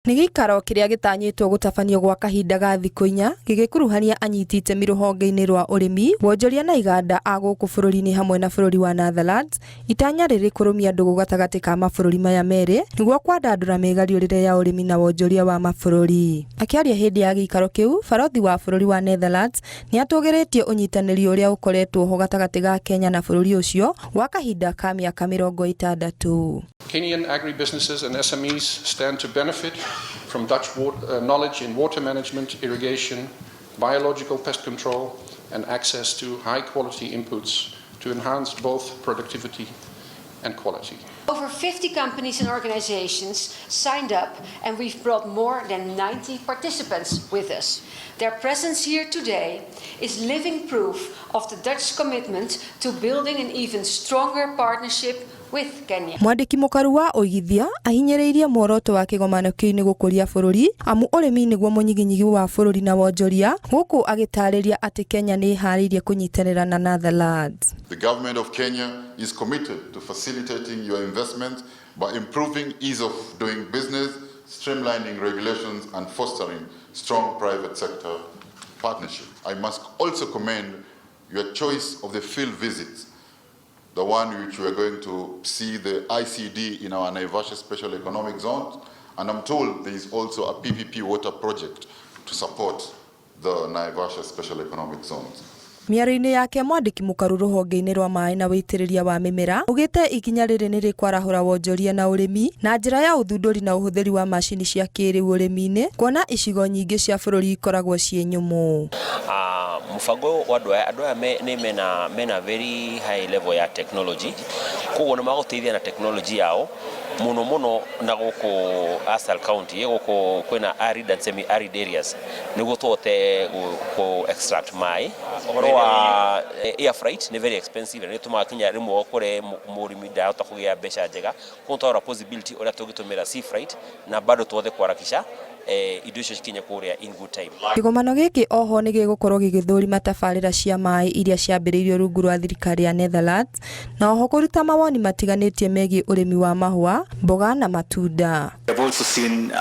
Nĩ gĩikaro kĩrĩa gĩtanyĩtwo gũtabanio gwa kahinda ga thikũ 4 gĩgĩkuruhania anyiti itemi rũhonge-inĩ rwa ũrĩmi, wonjoria na iganda a gũkũ bũrũri-inĩ hamwe na bũrũri wa Netherlands, itanya rĩrĩ kũrũmia ndũgũ gatagatĩ ka mabũrũri maya merĩ nĩguo kwandandũra mĩgariũrĩre ya ũrĩmi na wonjoria wa mabũrũri. Akĩaria hĩndĩ ya gĩikaro kĩu, barothi wa bũrũri wa Netherlands nĩ atũgĩrĩtie ũnyitanĩri ũrĩa ũkoretwo ho gatagatĩ ga Kenya na bũrũri ũcio gwa kahinda ka mĩaka 60. Kenyan agribusinesses and SMEs stand to benefit from Dutch knowledge in water management, irrigation, biological pest control, and access to high quality inputs to enhance both productivity and quality. Over 50 companies and organizations signed up, and we've brought more than 90 participants with us. Their presence here today is living proof of the Dutch commitment to building an even stronger partnership with Kenya. Mwandĩki mũkaru wa ũigithia ahinyĩrĩirie muoroto wa kĩgomano kĩu nĩ gũkũria bũrũri amu ũrĩmi nĩguo mũnyiginyigi wa bũrũri na wonjoria, gũkũ agĩtarĩria atĩ Kenya nĩ ĩharĩirie kũnyitanĩra na Netherlands. The government of Kenya is committed to facilitating your investment by improving ease of doing business, streamlining regulations, and fostering strong private sector partnership. I must also commend your choice of the field visits, the one which we are going to see the ICD in our Naivasha Special Economic Zone, and I'm told there is also a PPP water project to support the Naivasha Special Economic Zones. Mĩario-inĩ yake, mwandĩki mũkaru rũhonge-inĩ rwa maĩ na wĩitĩrĩria wa mĩmera augĩte ikinya rĩrĩ nĩ rĩkwarahũra wonjoria na ũrĩmi na njĩra ya ũthundũri na ũhũthĩri wa macini cia kĩrĩu ũrĩmi-inĩ, kuona icigo nyingĩ cia bũrũri ikoragwo ciĩ nyũmũ. Mũbango wa andũ aya nĩ mena very high level ya technology, koguo nĩ magũteithia na technology yao mũno mũno na gũkũ Asal County, gũkũ kwĩna arid and semi arid areas, nĩguo tũhote kũ extract maĩ. Ũhoro wa air freight nĩ very expensive na nĩ tũmaga kinya rĩmwe ũkore mũrĩmi ndarahota kũgĩa mbeca njega. Koguo twarora possibility ũrĩa tũngĩtũmĩra sea freight na bado tũhote kũharakisha indo icio cikinye kũrĩa in good time. Kĩgomano gĩkĩ oho nĩ gĩgũkorwo gĩgĩthũrima tabarĩra cia maĩ iria ciambĩrĩirio rungu rwa thirikari ya Netherlands na oho kũruta mawoni matiganĩtie megiĩ ũrĩmi wa mahũa, mboga na matunda. I've also seen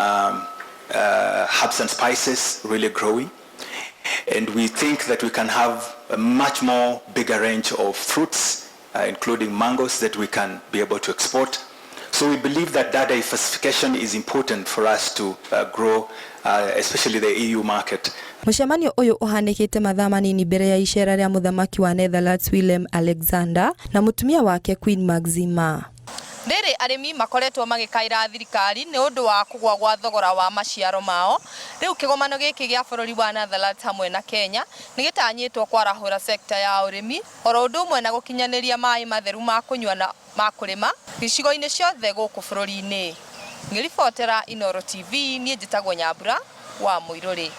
herbs and spices really growing, and we think that we can have a much more bigger range of fruits, including mangoes, that we can be able to export. So we believe that that diversification is important for us to grow, especially the EU market. Mũcemanio ũyũ ũhanĩkĩte mathaa manini mbere ya icera rĩa mũthamaki wa Netherlands Willem Alexander na mũtumia wake Queen Maxima. Rĩrĩ arĩmi makoretwo magĩkaĩra thirikari nĩ ũndũ wa kũgũa gwa thogora wa maciaro mao. Rĩu kĩgomano gĩkĩ gĩa bũrũri wa Netherlands hamwe na Kenya nĩ gĩtanyĩtwo kwarahũra sekta ya ũrĩmi oro ũndũ ũmwe na gũkinyanĩria maĩ matheru ma kũnyua na ma kũrĩma gĩcigo-inĩ ciothe gũkũ bũrũri-inĩ. Ngĩribotera Inooro TV, niĩ njĩtagwo Nyambura wa Mũirũrĩ.